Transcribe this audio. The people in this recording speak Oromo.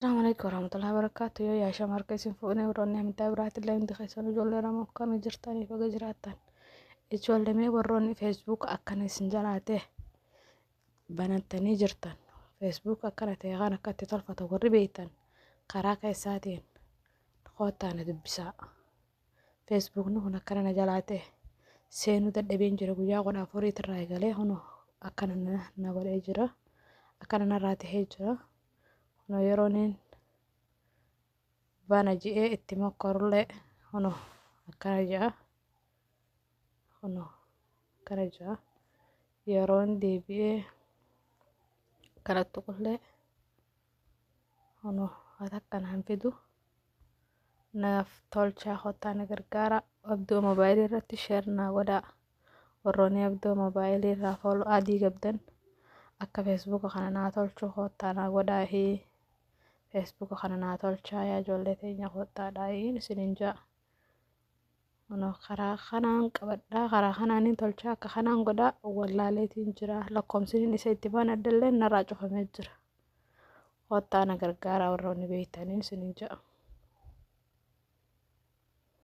Assalamu alaikum warahmatullahi wabarakatuh. Yoo yaa shamarka isin fuunee warroonni amantaa biraatillee hundi keessan ijoollee Oromoo akkana jirtanii baga jiraattan. Ijoollee mee warroonni Facebook akkana isin jalaate banattanii jirtan. Facebook akkana ta'e kan akka itti tolfatan warri beektan karaa keessaatiin koottaa na dubbisaa. Facebookni kun akkana na jalaate seenuu dadhabeen jira, guyyaa 14 irraa eegalee kun akkana na godhee jira. Akkana narraa tahee jira. Kunoo yeroon bana ji'ee itti mokkorullee kunoo akkana ji'a. Kunoo akkana ji'a. Yeroon deebi'ee kana tuqullee kunoo waan akkana hin fidu. Naaf tolchaa, kottaa na gargaara. Abduu Moobaayilii irratti share naa godhaa. Warroonni Abduu Moobaayilii irraa follow adii qabdan akka Feesbuuka kana naa tolchuu kottaa naa godhaa. Feesbuuka kana naa tolchaa yaa ijoollee teenya, kottaadhaa isiniin ja'a. Kunoo karaa kanaan qabadhaa, karaa kanaan tolchaa, akka kanaan godhaa wallaaleetiin jira. Lakkoomsiniin isa itti banadhallee narraa cufamee jira. Kottaa na gargaaraa warroonni beektanii isiniin ja'a.